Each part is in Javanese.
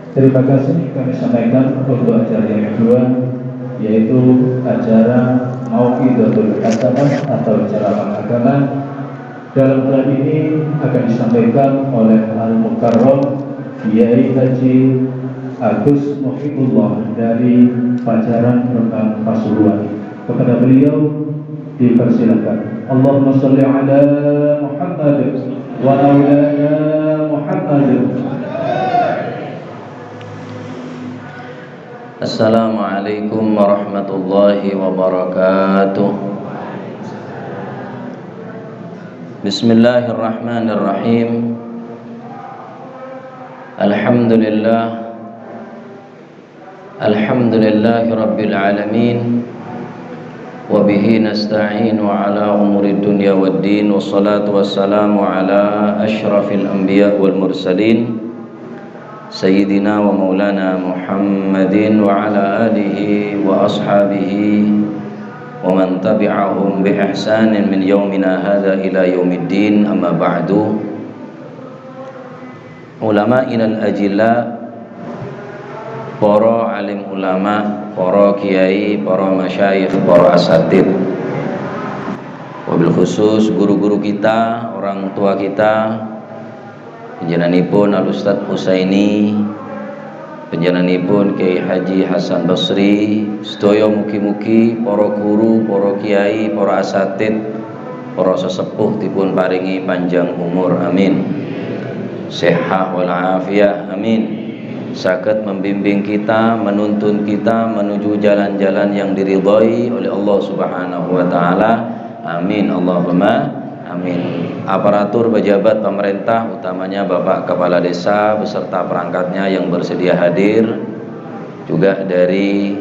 Terima kasih kami sampaikan untuk acara yang kedua, yaitu acara Mauidhatul Hasanah atau ceramah agama. Dalam hal ini akan disampaikan oleh Al-Mukarram Kiai Haji Agus Muhibullah dari Pajaran Rembang, Pasuruan. Kepada beliau dipersilakan. Allahumma sholli ala Muhammad wa ala Muhammad. Assalamualaikum warahmatullahi wabarakatuh. Bismillahirrahmanirrahim. Alhamdulillah, alhamdulillahi rabbil alamin, wabihi nasta'inu ala umuri dunya waddin, wassalatu wassalamu ala ashrafil anbiya wal mursalin, Sayyidina wa maulana Muhammadin wa ala alihi wa ashabihi wa man tabi'ahum bi ihsanin min yaumina hadha ila yaumiddin, amma ba'du. Ulama'ina al-ajilla, para alim ulama, para kiai, para masyayikh, para asatid, wabil khusus guru-guru kita, orang tua kita, panjenenganipun Al Ustaz Husaini, panjenenganipun Kiai Haji Hasan Basri, sedaya mugi-mugi para guru, para kiai, para asatid, para sesepuh dipun paringi panjang umur, amin, sehat wal afiyah, amin, saged membimbing kita, menuntun kita menuju jalan-jalan yang diridhai oleh Allah Subhanahu wa taala, amin Allahumma amin. Aparatur pejabat pemerintah, utamanya Bapak Kepala Desa beserta perangkatnya yang bersedia hadir, juga dari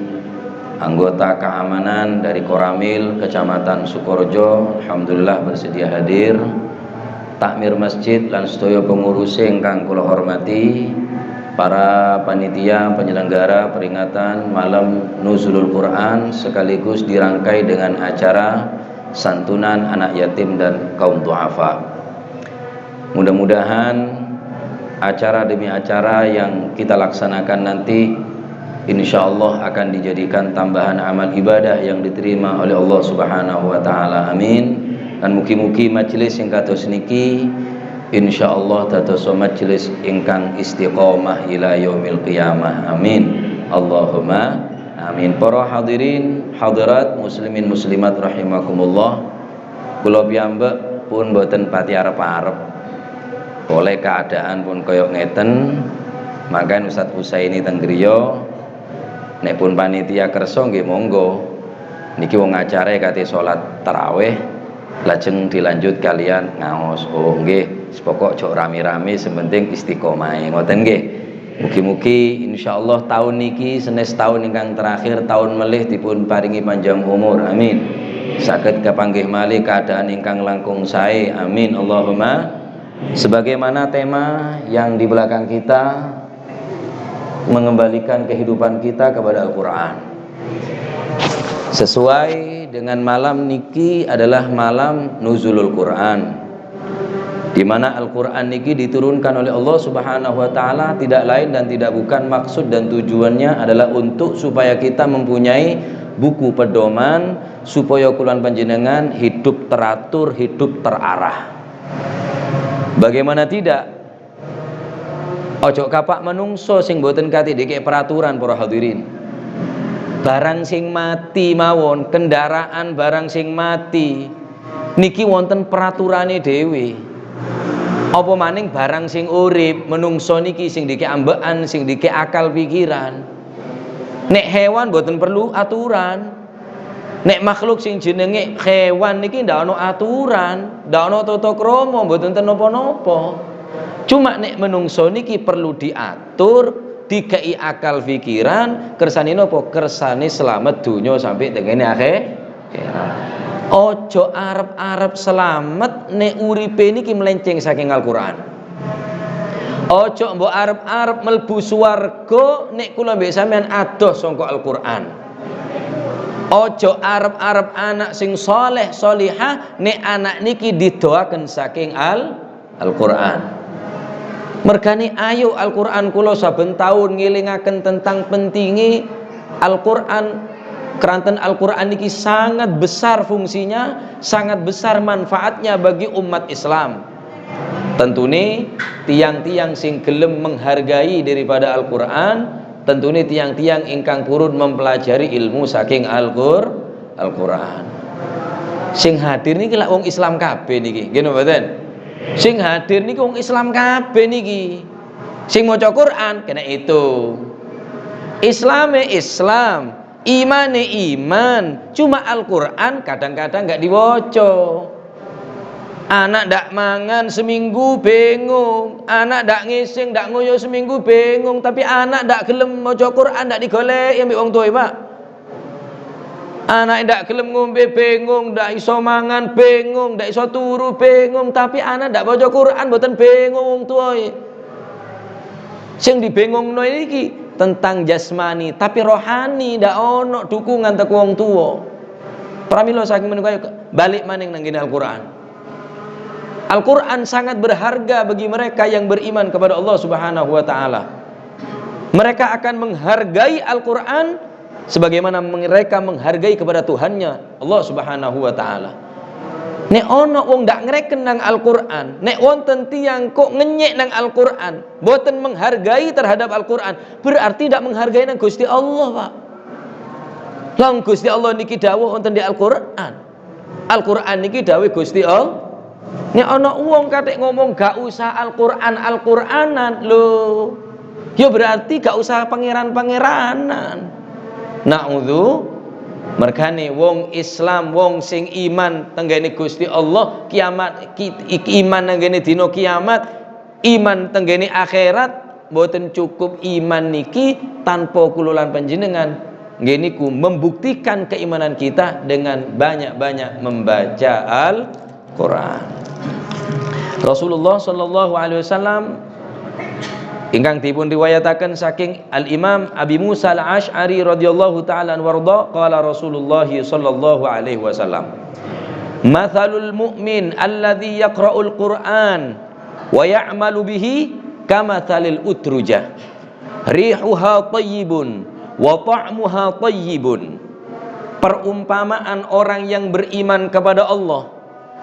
anggota keamanan dari Koramil Kecamatan Sukorejo, alhamdulillah bersedia hadir, takmir masjid lan sedaya pengurus ingkang kula hormati, para panitia penyelenggara peringatan malam Nuzulul Quran sekaligus dirangkai dengan acara santunan anak yatim dan kaum duafa. Mudah-mudahan acara demi acara yang kita laksanakan nanti insyaallah akan dijadikan tambahan amal ibadah yang diterima oleh Allah Subhanahu wa taala, amin. Dan mugi-mugi majelis sing kados niki insyaallah dados majelis ingkang istiqomah ila yaumil qiyamah, amin Allahumma amin. Para hadirin hadirat, muslimin muslimat rahimakumullah, kula piyambak pun boten pati arep-arep oleh keadaan pun koyok ngeten, maka Ustaz Husaini teng griya nek pun panitia kersa nggih monggo, niki wong acare kate salat tarawih lajeng dilanjut kalian ngaos. Oh nggih, pokok jok rame-rame, sementing istiqomah, ngoten nggih. Mugi-mugi insyaallah tahun niki senes tahun ingkang terakhir, tahun melih dipun paringi panjang umur, amin, saged kepanggih malih keadaan ingkang langkung sae, amin Allahumma. Sebagaimana tema yang di belakang kita, mengembalikan kehidupan kita kepada Al-Quran, sesuai dengan malam niki adalah malam Nuzulul Quran, di mana Al-Quran niki diturunkan oleh Allah Subhanahu wa taala, tidak lain dan tidak bukan maksud dan tujuannya adalah untuk supaya kita mempunyai buku pedoman supaya kula panjenengan hidup teratur, hidup terarah. Bagaimana tidak? Ojo kapak menungso sing boten kate dikek peraturan, para hadirin. Barang sing mati mawon, kendaraan barang sing mati niki wonten peraturane dhewe. Apa maning barang sing urip, menungso niki sing dikek ambekan, sing dikek akal pikiran. Nek hewan boten perlu aturan. Nek makhluk sing jenenge hewan niki ndak ono aturan, ndak ono tata krama, mboten enten napa-napa. Cuma nek menungso niki perlu diatur, dikei akal pikiran, kersane napa? Kersane selamat dunya sampai tengene akhir. Ojo arep-arep selamat nek uripe niki melenceng saking Al-Qur'an. Ojo mbok arep-arep mlebu swarga nek kula mbek sampean adoh saka Al-Qur'an. Ojo arep-arep anak sing soleh solihah nek anak niki didoaken saking Al-Qur'an. Mergane ayo Al-Qur'an, kula saben tahun ngelingaken tentang pentingi Al-Qur'an. Keranten Al-Quran niki sangat besar fungsinya, sangat besar manfaatnya bagi umat Islam. Tentune tiang-tiang sing gelem menghargai daripada Al-Quran, tentune tiang-tiang ingkang purun mempelajari ilmu saking Al-Quran. Sing hadir niki lak wong Islam kabeh niki, nggih napa mboten? Sing hadir niki wong Islam kabeh niki. Sing maca Quran kena itu. Islame Islam, imane iman, cuma Al-Quran kadang-kadang nggak diwoco. Anak ndak mangan seminggu bingung, anak ndak ngising, ndak nguyuh seminggu bingung, tapi anak ndak gelem maca Quran ndak digoleki ambek wong tuwa, Pak. Anak ndak gelem ngombe bingung, ndak iso mangan bingung, ndak iso turu bingung, tapi anak ndak maca Quran mboten bingung wong tuwa. Sing dibingungno iki tentang jasmani, tapi rohani ndak ono dukungan teko wong tuwa. Pramila saking menika balik maning nang Al-Qur'an. Al-Quran sangat berharga bagi mereka yang beriman kepada Allah Subhanahu wa Ta'ala. Mereka akan menghargai Al-Quran sebagaimana mereka menghargai kepada Tuhannya Allah Subhanahu wa Ta'ala. Nek ono wong ndak ngreken nang Al-Quran, nek wonten tiyang kok ngenyek nang Al-Quran, boten menghargai terhadap Al-Quran, berarti tidak menghargai nang Gusti Allah, Pak. Lah, Gusti Allah niki dawuh wonten di Al-Quran. Al-Quran niki dawuh Gusti Allah. Nek ana wong katik ngomong gak usah Al-Qur'an Al-Qur'anan lho. Ya berarti gak usah pangeran-pangeranan. Na'udzu. Mergane wong Islam, wong sing iman tenggene Gusti Allah, kiamat, iman tenggene dina kiamat, iman tenggene akhirat, mboten cukup iman niki tanpa kula lan panjenengan nggih niku membuktikan keimanan kita dengan banyak-banyak membaca Al-Qur'an. Rasulullah sallallahu alaihi wasallam ingkang dipun riwayataken saking Al Imam Abi Musa Al Ash'ari radhiyallahu taala warda, qala Rasulullah sallallahu alaihi wasallam, "Mathalul mu'min alladhi yaqra'ul Qur'an wa ya'malu bihi kamathalil utrujah, rihuha tayyibun wa ta'muha tayyibun." Perumpamaan orang yang beriman kepada Allah,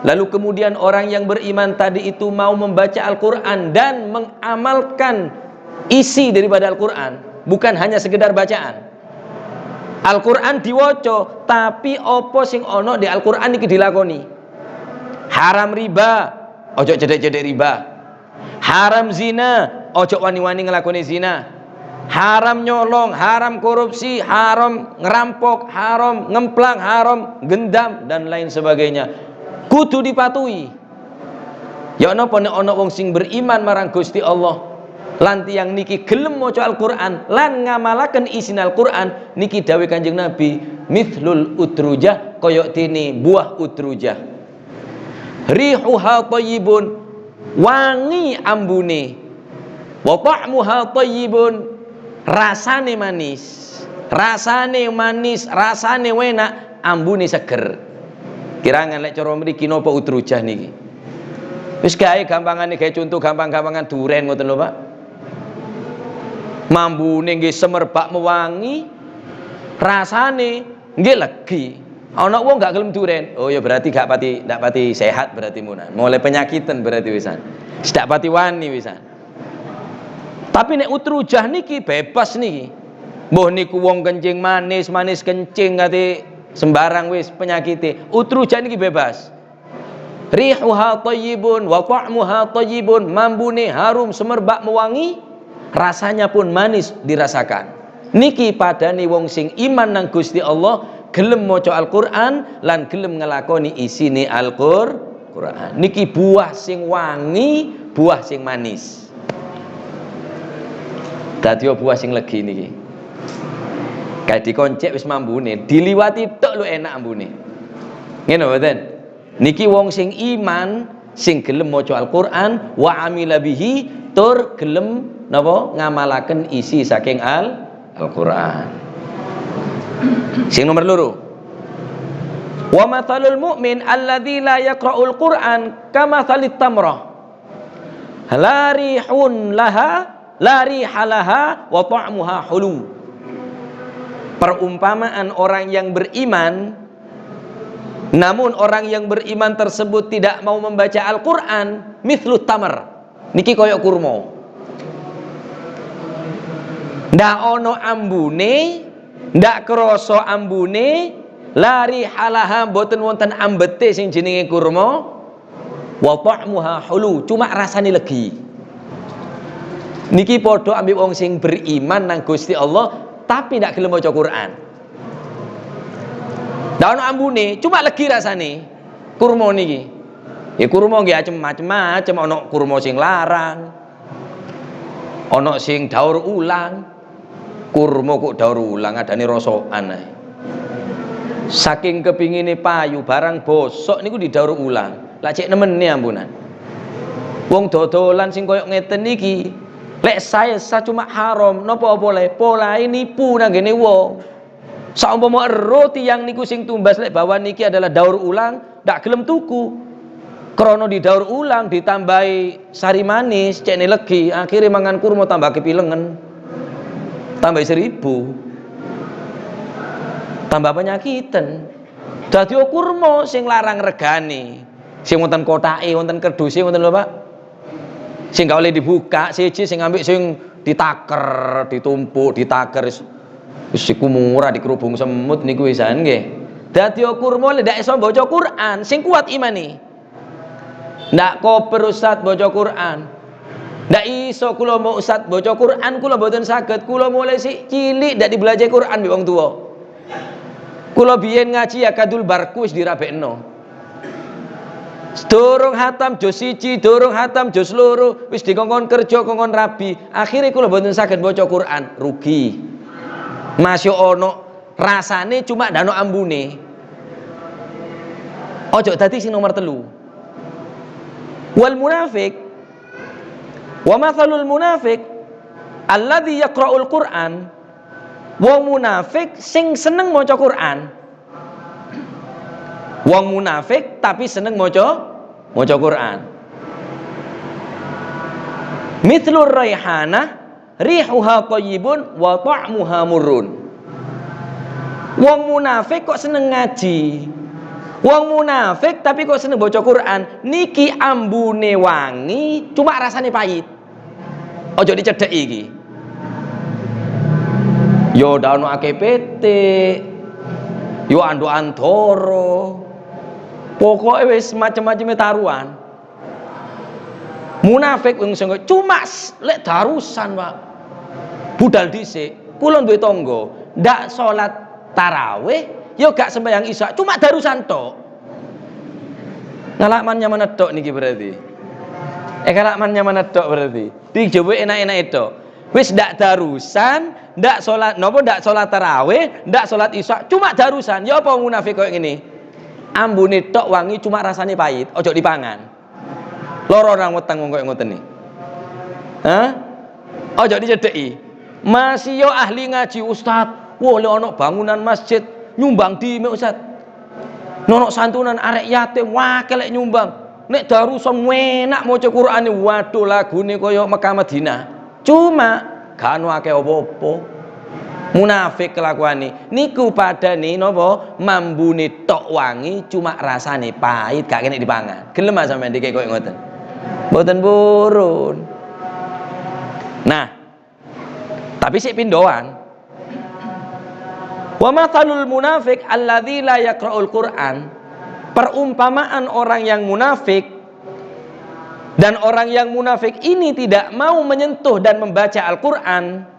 lalu kemudian orang yang beriman tadi itu mau membaca Al-Quran dan mengamalkan isi daripada Al-Quran, bukan hanya sekedar bacaan. Al-Quran diwoco, tapi opo sing ono di Al-Quran iki dilakoni. Haram riba, ojo cedek-cedek riba. Haram zina, ojo wani-wani ngelakoni zina. Haram nyolong, haram korupsi, haram ngerampok, haram ngemplang, haram gendam, dan lain sebagainya. Kudu dipatuhi. Ya napa nek ana wong sing beriman marang Gusti Allah lan tiyang niki gelem maca Al-Qur'an lan ngamalaken isine Al-Qur'an, niki dawuh Kanjeng Nabi, mithlul utrujah, koyok dene buah utrujah, rihuha thayyibun, wangi ambune, wa ta'muha thayyibun, rasane manis, rasane manis, rasane enak, ambune seger. Kirangan lek cara mriki napa utrujah niki? Wis gawe gampangane, gawe contoh gampang-gampangan duren ngoten lho, Pak. Mambune nggih semerbak mewangi, rasane nggih legi. Ana wong gak gelem duren, oh ya berarti gak pati, ndak pati sehat berarti munan. Mulai penyakitan berarti wisan. Tidak pati wani wisan. Tapi nek utrujah niki bebas niki. Mbuh niku wong kencing manis, manis kencing, kate sembarang wis penyakite. Utrujah niki bebas. Rihuha thayyibun wa ta'muha thayyibun, mambune harum semerbak mewangi, rasanya pun manis dirasakan. Niki padane wong sing iman nang Gusti Allah, gelem maca Al-Qur'an lan gelem ngelakoni isine Al-Qur'an. Niki buah sing wangi, buah sing manis. Dadi buah sing legi niki. Kayak dikoncek wis mambune, diliwati tok lu enak ambune. Ngene mboten? Niki wong sing iman, sing gelem maca Al-Qur'an, wa amila bihi, tur gelem napa, ngamalaken isi saking Al-Qur'an. Sing nomor loro. Wa mathalul mu'min alladzi la yaqra'ul Qur'an kamathalit tamrah. La rihun laha, la riha laha wa ta'muha hulu. Perumpamaan orang yang beriman, namun orang yang beriman tersebut tidak mau membaca Al-Qur'an, mithlu tamar. Niki koyok kurma. Ndak ono ambune, ndak kroso ambune, la riha laha, boten wonten ambete sing jenenge kurma, wa ta'muha hulu, cuma rasane legi. Niki padha ambek wong sing beriman nang Gusti Allah tapi ndak gelem maca Quran. Ndak ono ambune, cuma legi rasane. Kurma niki. Ya kurma nggih macem-macem, ono kurma sing larang, ono sing daur ulang. Kurma kok daur ulang, adane rosokan ae. Saking kepingine payu barang bosok niku didaur ulang. Lah cek nemene ampunan. Wong dodolan sing koyo ngeten niki, lek saya cuma haram, napa boleh polahe nipu nang ngene wong. Saumpama ero tiyang niku sing tumbas lek bahwa niki adalah daur ulang, ndak gelem tuku. Krono didaur ulang ditambahi sari manis, cekne legi, akhirnya mangan kurma tambah kepilengen. Tambah 1000. Tambah penyakitan. Dadi kurma sing larang regane, sing wonten kotake, wonten kerduse wonten lho, Pak. Sing gak oleh dibuka, siji sing ambek sing ditaker, ditumpuk, ditaker wis iku murah dikerubung semut niku wisan nggih. Dadi kurma lek ndak iso maca Quran, sing kuat imane. Ndak kober Ustaz maca Quran. Ndak iso kula mau Ustaz maca Quran, kula mboten saged. Kula mulai sik cilik ndak dibelajar Quran mbek wong tuwa. Kula biyen ngaji ya kadul barku wis dirabekno. Durung hatam juz 1, durung hatam juz 2, wis dikongkon kerja, kongkon rabi. Akhire kula mboten saged maca Quran, rugi. Masih ono rasane cuma ndak ono ambune. Ojo dadi sing nomor 3. Wal munafik wa mathalul munafik alladzi yaqra'ul Qur'an. Wong munafik sing seneng maca Quran. Wong munafik tapi seneng maca Quran. Mithlur raihanah rihuha thayyibun wa ta'muha murrun. Wong munafik kok seneng ngaji. Wong munafik tapi kok seneng baca Quran. Niki ambune wangi, cuma rasane pahit. Ojo dicedheki iki. Yo ndak ono AKPT. Yo ando antoro. Pokoke wis macem-maceme taruhan. Munafik wong sing cuma lek darusan, Pak. Budal dhisik, kula duwe tangga, ndak salat tarawih, yo gak sembahyang isya, cuma darusan tok. Ngalakman nyaman tok niki berarti. Ngalakman nyaman tok berarti. Dijowo enak-enak tok. Wis ndak darusan, ndak salat napa, ndak salat tarawih, ndak salat isya, cuma darusan. Ya apa munafik koyo ngene? Ambune tok wangi cuma rasane pahit, ojo dipangan. Loro nang weteng wong koyo ngoten iki. Hah? Ojo dicedheki. Masih yo ahli ngaji ustaz. Wah, lek ono bangunan masjid nyumbang dime ustaz. Nono santunan arek yatim wakil lek nyumbang. Nek darusan enak maca Qur'ane, waduh lagune koyo Mekah Madinah. Cuma gak ono akeh apa-apa. Munafik kelakuane. Niku padane napa? Mambune tok wangi cuma rasane pahit gak kena dipangan. Gelem ah sampean dikek koyo ngoten? Mboten purun. Nah, tapi sik pindoan. Wa mathalul munafik alladzi la yaqra'ul Qur'an. Perumpamaan orang yang munafik dan orang yang munafik ini tidak mau menyentuh dan membaca Al-Qur'an.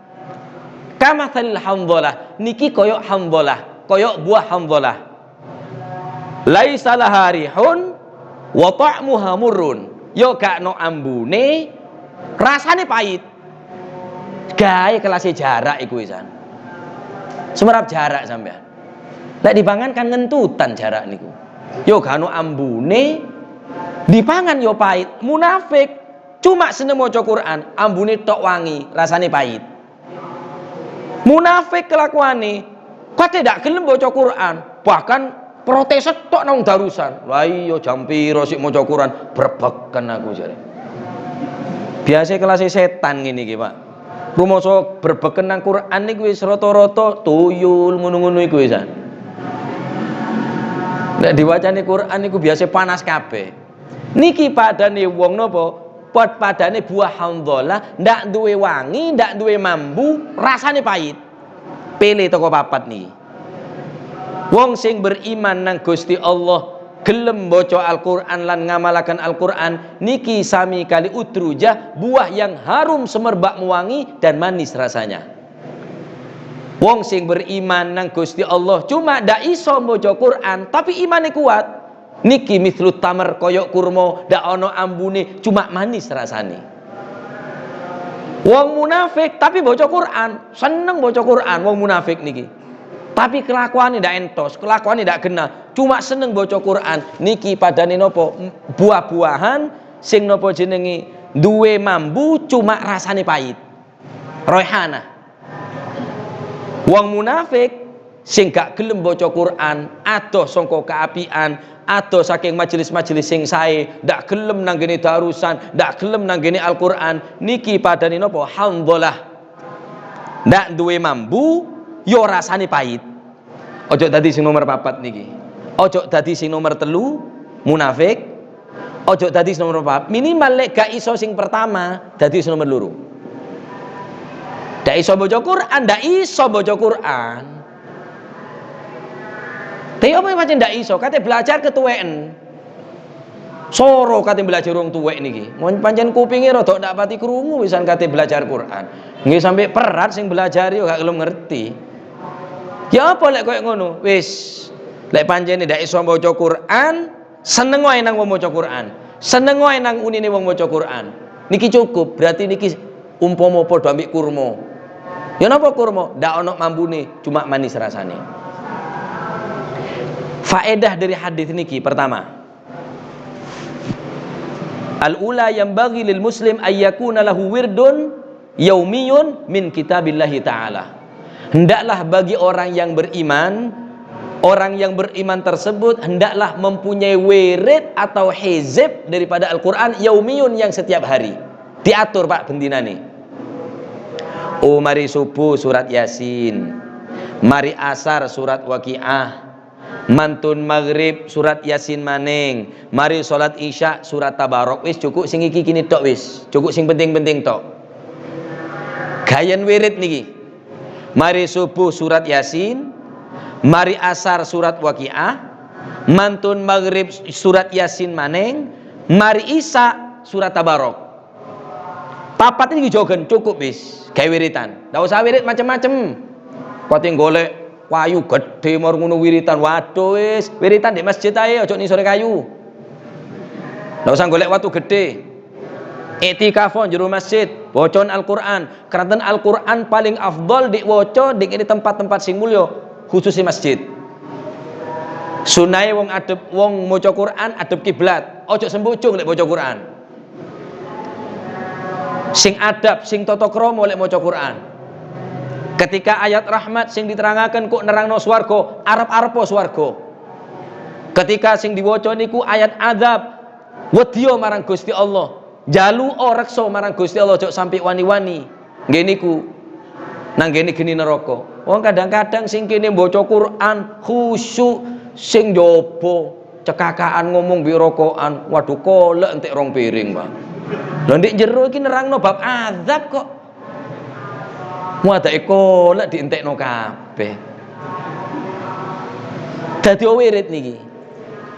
Kamathalil hamdhalah, niki koyok hamdhalah, koyok buah hamdhalah. Laisa laha rihun wa ta'muha murrun. Yo gak no ambune, rasane pahit. Gawe kelas jarak iku wisan. Semerap jarak sampean. Lek dipangan kan ngentutan jarak niku. Yo gak ono ambune, dipangan yo pahit. Munafik cuma seneng maca Quran, ambune tok wangi, rasane pahit. Munafik kelakuane kate ndak gelem maca Quran, bahkan protes tok nang darusan. Lah iya, jam piro sik maca Quran, brebeken aku jare. Biasa kelas setan ngene iki, Pak. Rumoso brebeken nang Quran niku wis rata-rata tuyul ngono-ngono iku wisan. Nek diwacane Quran niku biasa panas kabeh. Niki padane wong napa? Pot padane buah handzalah, ndak duwe wangi, ndak duwe mambu, rasane pahit. Pilih toko papat nih. Wong sing beriman nang Gusti Allah, gelem maca Al-Qur'an lan ngamalaken Al-Qur'an, niki sami kali utrujah, buah yang harum semerbak mewangi dan manis rasanya. Wong sing beriman nang Gusti Allah cuma ndak iso maca Quran tapi imane kuat, niki mithlu tamar, koyok kurma, ndak ono ambune, cuma manis rasane. Wong munafik tapi baca Quran, seneng baca Quran wong munafik niki, tapi kelakuannya ndak entos, kelakuannya ndak kena, cuma seneng baca Quran, niki padane nopo? Buah-buahan sing nopo jenenge, duwe mambu cuma rasane pahit, rohana. Wong munafik sing gak gelem baca Quran, adoh sangka keapian, adoh saking majelis-majelis sing sae, ndak gelem nang gene darusan, ndak gelem nang gene Al-Qur'an, niki padane napa? Handzalah, ndak duwe mambu yo rasane pahit. Ojo dadi sing nomor papat niki, ojo dadi sing nomor telu munafik, ojo dadi sing nomor papat. Minimal lek gak iso sing pertama, dadi sing nomor loro. Ndak iso maca Quran, ndak iso maca Quran. Tapi apa yang macam ndak iso? Kate belajar ketuweken. Soro kate belajar wong tuwek niki. Mun pancen kupinge rada ndak pati krungu wisan kate belajar Quran. Nggih sampai perat sing belajar yo gak gelem ngerti. Ya apa lek koyo ngono? Wis, lek pancen ndak iso maca Quran, seneng wae nang wong maca Quran. Seneng wae nang unine wong maca Quran. Niki cukup, berarti niki umpama padha ambek kurma. Ya napa kurma? Ndak ono mambune, cuma manis rasane. Faedah dari hadis niki pertama. Al-ula, yanbaghi lil muslim ayyakuna lahu wirdun yaumiyun min kitabillahi ta'ala. Hendaklah bagi orang yang beriman, orang yang beriman tersebut hendaklah mempunyai wirid atau hizib daripada Al-Quran, yaumiyun, yang setiap hari. Diatur, Pak, bentinane. Oh, mari subuh surat Yasin, mari asar surat Waqiah, mantun maghrib surat Yasin maning, mari salat isya surat Tabarok. Wis cukup sing iki kini tok wis, cukup sing penting-penting tok. Gayen wirid niki. Mari subuh surat Yasin, mari asar surat Waqiah, mantun maghrib surat Yasin maning, mari isya surat Tabarok. Papat ini jogen cukup wis, gawe wiridan. Ndak usah wirid macem-macem. Kuwi golek kayu gede mau ngono wiritan. Waduh, wis, wiritan di masjid ae, aja sore kayu. Ndak usah golek watu gede. Iktikaf jero masjid, bacaan Al-Qur'an. Karena Al-Qur'an paling afdol diwaca di ini tempat-tempat sing mulya, khususnya masjid. Sunahe wong adep, wong maca Quran adep kiblat. Ojo sembujung lek maca Quran. Sing adab, sing tata krama lek maca Quran. Ketika ayat rahmat sing diterangaken kok nerangno swarga, arep-arepo swarga. Ketika sing diwaca niku ayat azab, wedya marang Gusti Allah. Jaluko reksa marang Gusti Allah, ojo sampai wani-wani. Nggih niku nang gene geni neraka. Wong kadang-kadang sing kene maca Quran khusyuk, sing njaba cekakaan ngomong bi rokokan, waduh, kolek entek rong piring, Pak. Lha ndek jero iki nerangno bab azab kok. Wadake kolek dientekno kabeh. Dadi wirid niki.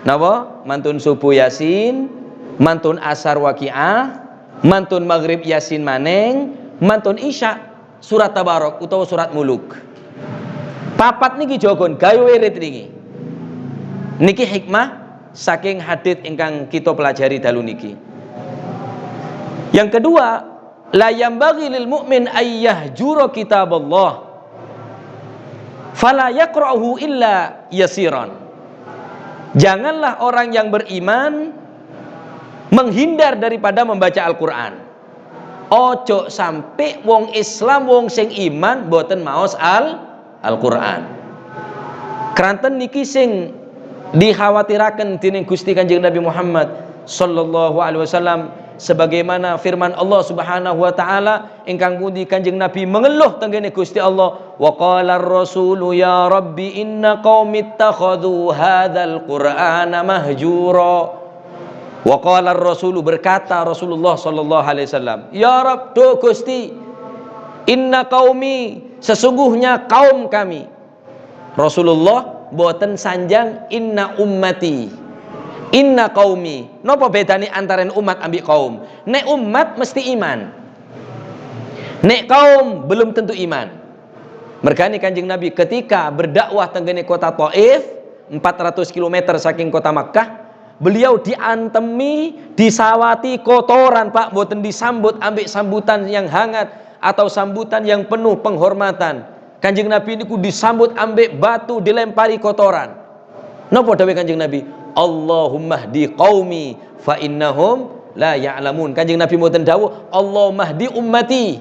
Napa? Mantun subuh Yasin, mantun asar Waqiah, mantun maghrib Yasin maneng, mantun isya surat Tabarok utawa surat Muluk. Papat niki jogon gawe wirid niki. Niki hikmah saking hadits ingkang kita pelajari dalu niki. Yang kedua, la yanbaghi lil mu'min ay yahjura kitaballah fala yaqra'uhu illa yasiran. Janganlah orang yang beriman menghindar daripada membaca Al-Qur'an. Ojo sampai wong Islam, wong sing iman, boten maos Al-Qur'an. Keranten niki sing dikhawatiraken dening Gusti Kanjeng Nabi Muhammad sallallahu alaihi wasallam, sebagaimana firman Allah Subhanahu wa taala ingkang pundi Kanjeng Nabi mengeluh tenggene Gusti Allah, wa qala ar-rasulu ya rabbi inna qaumi ittakhadhu hadzal qur'ana mahjura. Wa qala ar-rasulu, berkata Rasulullah sallallahu alaihi wasallam, ya Rabb, do Gusti, inna qaumi, sesungguhnya kaum kami. Rasulullah boten sanjang inna ummati, inna qaumi. Napa bedane antara umat ambek kaum? Nek umat mesti iman, nek kaum belum tentu iman. Mergane Kanjeng Nabi ketika berdakwah tenggene kota Taif, 400 km saking kota Makkah, beliau diantemi, disawati kotoran, Pak, boten disambut ambek sambutan yang hangat atau sambutan yang penuh penghormatan. Kanjeng Nabi niku disambut ambek batu, dilempari kotoran. Napa dawuh Kanjeng Nabi? Allahumma hdi qaumi fa innahum la ya'lamun. Kanjeng Nabi mboten dawuh Allahumma hdi ummati,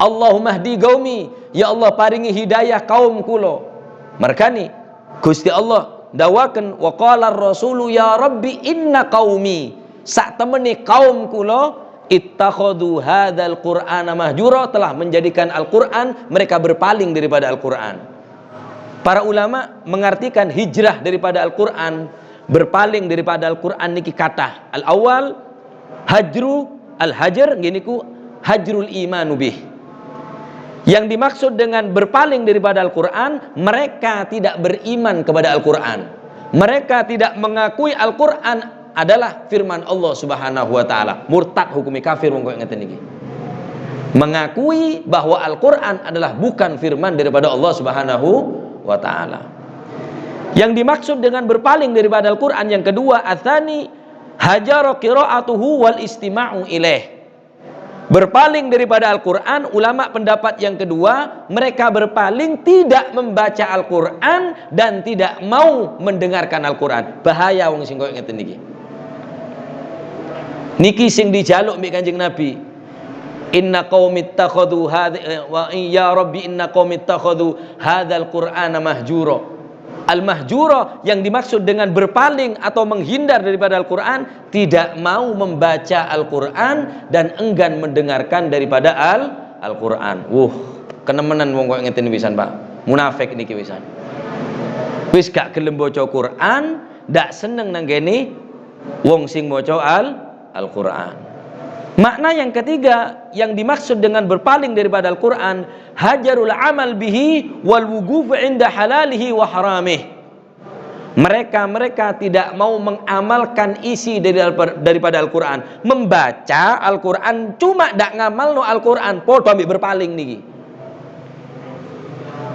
Allahumma hdi qaumi, ya Allah paringi hidayah kaum kula. Mergane Gusti Allah dawaken wa qala ar-rasulu ya rabbi inna qaumi, sak temene kaum kula, ittakhadhu hadzal qur'ana mahjura, telah menjadikan Al-Qur'an, mereka berpaling daripada Al-Qur'an. Para ulama mengartikan hijrah daripada Al-Qur'an, berpaling daripada Al-Qur'an niki kata al-awwal hajru al-hajar, niku hajrul imanu bih. Yang dimaksud dengan berpaling daripada Al-Quran, mereka tidak beriman kepada Al-Quran. Mereka tidak mengakui Al-Quran adalah firman Allah Subhanahu wa taala. Murtad, hukumi kafir wong koyo ngeten iki. Mengakui bahwa Al-Quran adalah bukan firman daripada Allah Subhanahu wa taala. Yang dimaksud dengan berpaling daripada Al-Quran yang kedua, atsani hajara qira'atuhu wal istima'u ilaih. Berpaling daripada Al-Quran, ulama pendapat yang kedua, mereka berpaling tidak membaca Al-Quran dan tidak mau mendengarkan Al-Quran. Bahaya wong sing koyo ngeten niki. Niki sing dijaluk mbek Kanjeng Nabi. Inna qaumi ittakhadhu hadza wa ya rabbi inna qaumi ittakhadhu hadzal qur'ana mahjura. Al-mahjura yang dimaksud dengan berpaling atau menghindar daripada Al-Quran, tidak mau membaca Al-Quran dan enggan mendengarkan daripada Al-Quran. Wuh, kenemenan wong koyo ngeten wisan, Pak. Munafik niki wisan. Wis gak gelem maca Quran, ndak seneng nang kene wong sing maca Al-Quran. Makna yang ketiga yang dimaksud dengan berpaling daripada Al-Quran, hajarul amal bihi wal wuguf inda halalihi wa haramih. Mereka-mereka tidak mau mengamalkan isi daripada Al-Quran. Membaca Al-Quran cuma dak ngamalno Al-Quran, podo ambek berpaling niki.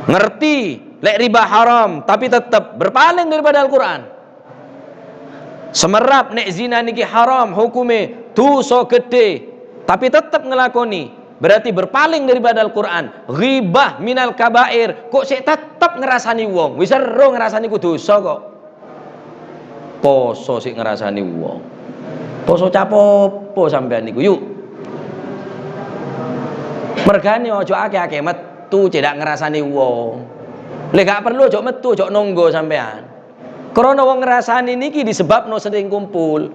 Ngerti lek riba haram, tapi tetap berpaling daripada Al-Quran. Semerap nek zina niki haram hukume, dosa gede, tapi tetap ngelakoni, berarti berpaling daripada Al-Quran. Ghibah minal kabair, kok sik tetep ngerasani wong, wis ero ngerasani ku dosa kok. Poso sik ngerasani wong. Poso capopo sampean niku yuk. Mergane aja akeh-akeh metu cedak ngerasani wong. Lek gak perlu aja metu, aja nonggo sampean. Krana wong ngrasani niki disebabno sering kumpul.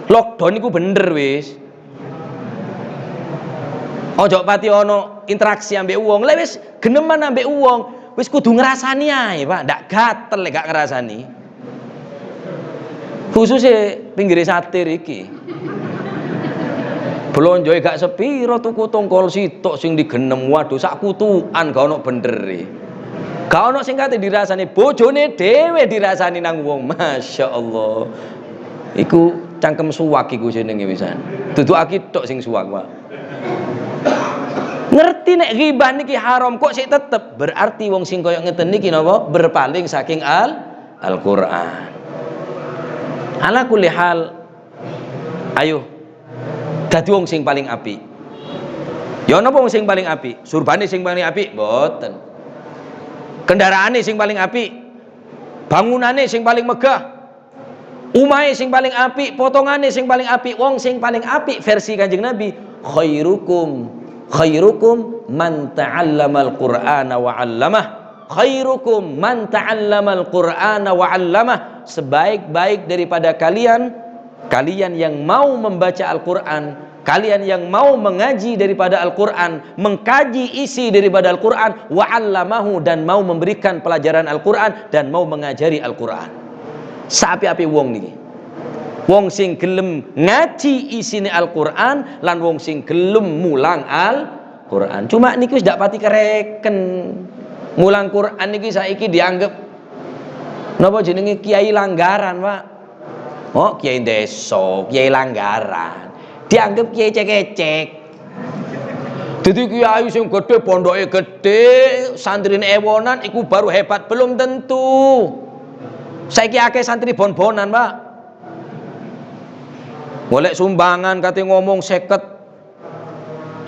Lockdown niku bener wis. Ojo pati ono interaksi ambek wong. Lek wis geneman ambek wong, wis kudu ngrasani ae, Pak. Ndak gatel lek gak ngrasani. Khususnya pinggir satir iki. Blonjoe gak sepiro tuku tongkol sitok sing digenem, waduh, sak kutukan gak ono bendere. Gak ono sing kate dirasani, bojone dhewe dirasani nang wong. Masya Allah. Iku cangkem suwak iku jenenge wisan. Dudu aki tok sing suwak, Pak. Ngerti nek ghibah niki haram kok sik tetep, berarti wong sing koyo ngeten niki napa? Berpaling saking Al-Qur'an. Ala kulli hal, ayo dadi wong sing paling apik. Ya napa wong sing paling apik? Surbane sing paling apik? Mboten. Kendaraane sing paling apik? Bangunane sing paling megah, umahe sing paling apik, potongane sing paling apik, wong sing paling apik versi Kanjeng Nabi, khairukum khairukum man ta'allamal Qur'ana wa 'allamah. Khairukum man ta'allamal Qur'ana wa 'allamah. Sebaik-baik daripada kalian, kalian yang mau membaca Al-Qur'an, kalian yang mau mengaji daripada Al-Quran, mengkaji isi daripada Al-Quran, wa 'allamahu, dan mau memberikan pelajaran Al-Quran dan mau mengajari Al-Quran. Sapi-api wong niki. Wong sing gelem ngaji isine Al-Quran lan wong sing gelem mulang Al-Quran. Cuma niki wis ndak pati kereken. Mulang Quran niki saiki dianggap napa jenenge, kiai langgaran, Pak. Oh, kiai desa, kiai langgaran. Dianggap kiai cek-cek. Jadi kiai sing gede, pondoke gede, santrine ewonan iku baru hebat, belum tentu. Saiki akeh santri bon-bonan, Pak. Golek sumbangan kate ngomong 50.000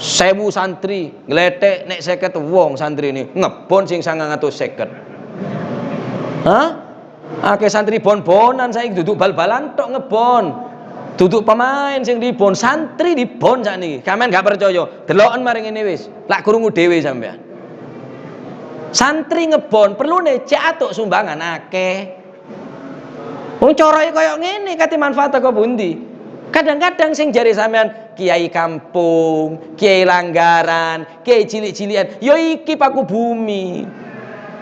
santri, ngletek nek 50 wong santri ini, ngebon sing 950. Hah? Akeh santri bon-bonan saiki, duduk bal-balan tok ngebon. Duduk pemain sing dibon, santri dibon sakniki. Sampeyan gak percaya, deloken maring ngene wis. Lak krungu dhewe sampean. Santri ngebon perlune cek atuk sumbangan akeh. Wong coroe kaya ngene kate manfaat kok pundi? Kadang-kadang sing jare sampean kiai kampung, kiai langgaran, kiai cilik-cilikan, ya iki paku bumi.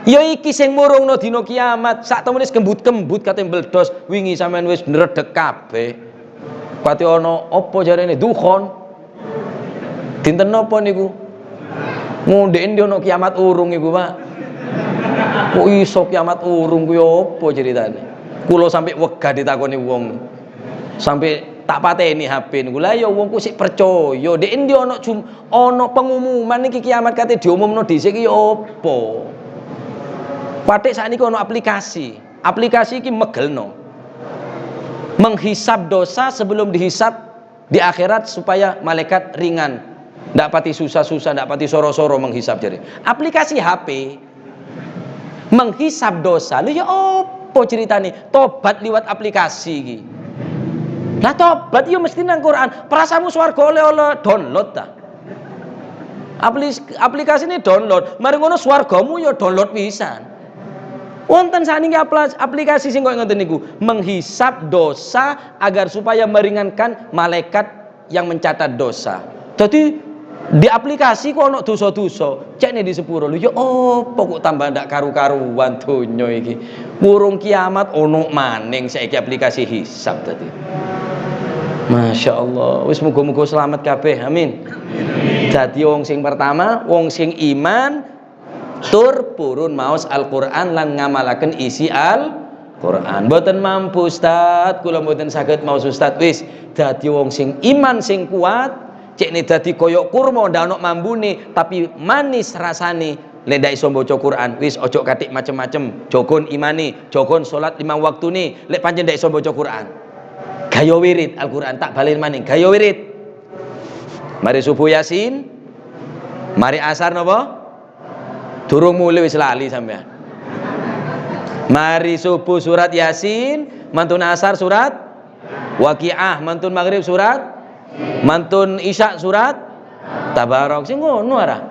Ya iki sing murungno dina kiamat, sak temene wis kembut-kembut kate mbledos, wingi sampean wis nredeg kabeh. Kate ana apa jarene dukhon. Dinten napa niku? Ngundek ndi ana kiamat urung iku, Pak? Kok iso kiamat urung kuwi apa ceritane? Kula sampai wegah ditakoni wong. Sampai tak pateni HP niku. Lah ya wong ku sik percaya. Ndek endi ana ana pengumuman iki kiamat kate diumumno dhisik iki apa? Patik sakniki ana aplikasi. Aplikasi iki megelno. Menghisap dosa sebelum dihisap di akhirat supaya malaikat ringan. Ndak pati susah-susah, ndak pati soro-soro menghisap jadi. Aplikasi HP menghisap dosa. Lho ya apa ceritane? Tobat liwat aplikasi iki. Lah tobat yo mesti nang Quran. Perasamu swarga oleh-oleh download ta? Aplikasi ini download. Mari ngono swargamu yo download pisan. Wonten sakniki aplikasi sing koyo ngoten niku, menghisap dosa agar supaya meringankan malaikat yang mencatat dosa. Jadi di aplikasi kok ono dosa-dosa, cek nih di sepuro. Lho ya apa kok tambah ndak karu-karuan donya iki. Urung kiamat ono maning saiki aplikasi hisab tadi. Masya Allah, wis muga-muga selamat kabeh, amin. Dadi wong sing pertama, wong sing iman tur purun maos Al-Qur'an lan ngamalaken isi Al-Qur'an. Mboten mampu Ustaz, kula mboten saged maos Ustaz. Wis dadi wong sing iman sing kuat, cekne dadi koyok kurma ndak ono mambune tapi manis rasane. Lek ndak iso maca Quran, wis ojo katik macem-macem, jogon imane, jogon salat 5 waktune. Lek pancen ndak iso maca Quran, gayo wirid Al-Quran, tak balen maning, gayo wirid. Mari subuh Yasin, mari asar napa? Durung mulih wis lali sampean. Mari subuh surat Yasin, mantun asar surat Waqiah, mantun maghrib surat, mantun isya surat Tabarok. Sing ngono ora?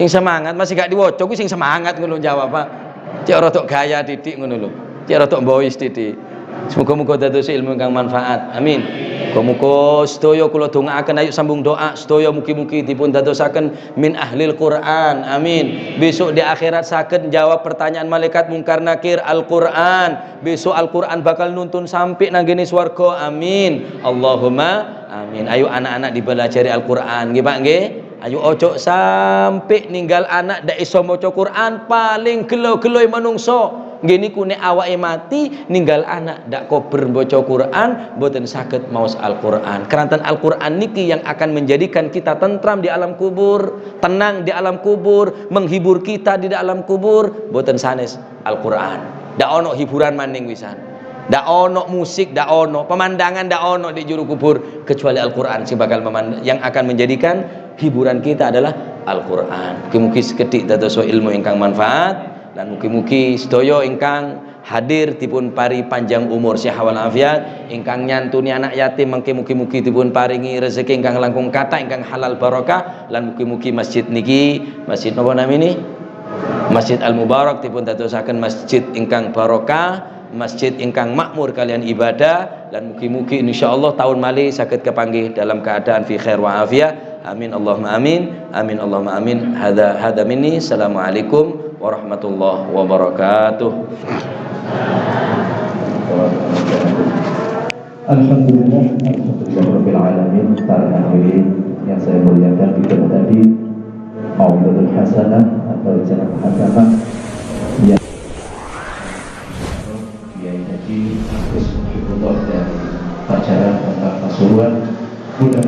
Sing semangat masih gak diwaca kuwi sing semangat ngono jawab, Pak. Cek rodok gaya didik ngono lho. Cek rodok bois didik. Semoga-moga dados ilmu ingkang manfaat. Amin. Muga-muga sedaya kula dongaaken, ayo sambung doa sedaya, mugi-mugi dipun dadosaken min ahlil Quran. Amin. Besok di akhirat saged jawab pertanyaan malaikat mungkar nakir Al-Quran. Besok Al-Quran bakal nuntun sampai nang gene swarga. Amin. Allahumma amin. Ayo anak-anak dibelajari Al-Quran nggih, Pak, nggih. Ayo ojo sampai ninggal anak ndak iso maca Quran, paling gelo-gelo manungso. Nggih niku nek awake mati ninggal anak ndak kober maca Quran, mboten saged maos Al-Qur'an. Keranten Al-Qur'an niki yang akan menjadikan kita tentram di alam kubur, tenang di alam kubur, menghibur kita di dalam kubur, mboten sanes Al-Qur'an. Ndak ono hiburan maning wisan. Ndak ono musik, ndak ono pemandangan, ndak ono di juru kubur kecuali Al-Qur'an sing bakal yang akan menjadikan hiburan kita adalah Al-Qur'an. Mugi-mugi sekedhik dados ilmu ingkang manfaat. Dan mugi-mugi sedaya ingkang hadir dipun paringi panjang umur, sehat walafiat, ingkang nyantuni anak yatim mangke mugi-mugi dipun paringi rezeki ingkang langkung kathah, ingkang halal barokah, lan mugi-mugi masjid niki, masjid napa namine, Masjid Al Mubarak, dipun dadosaken masjid ingkang barokah, masjid ingkang makmur kalian ibadah, dan mugi-mugi insyaallah tahun malih saged kepanggih dalam keadaan fi khair wa afiyah. Amin Allahumma amin, amin Allahumma amin. Hadza hadza minni. Assalamualaikum warahmatullahi wabarakatuh. Alhamdulillah, alhamdulillah rabbil alamin. Para hadirin yang saya muliakan, itu tadi Mau'izatul Hasanah atau ceramah agama yang Kiai Haji Agus Muhibullah dari Pacaran Kota Pasuruan. Mudah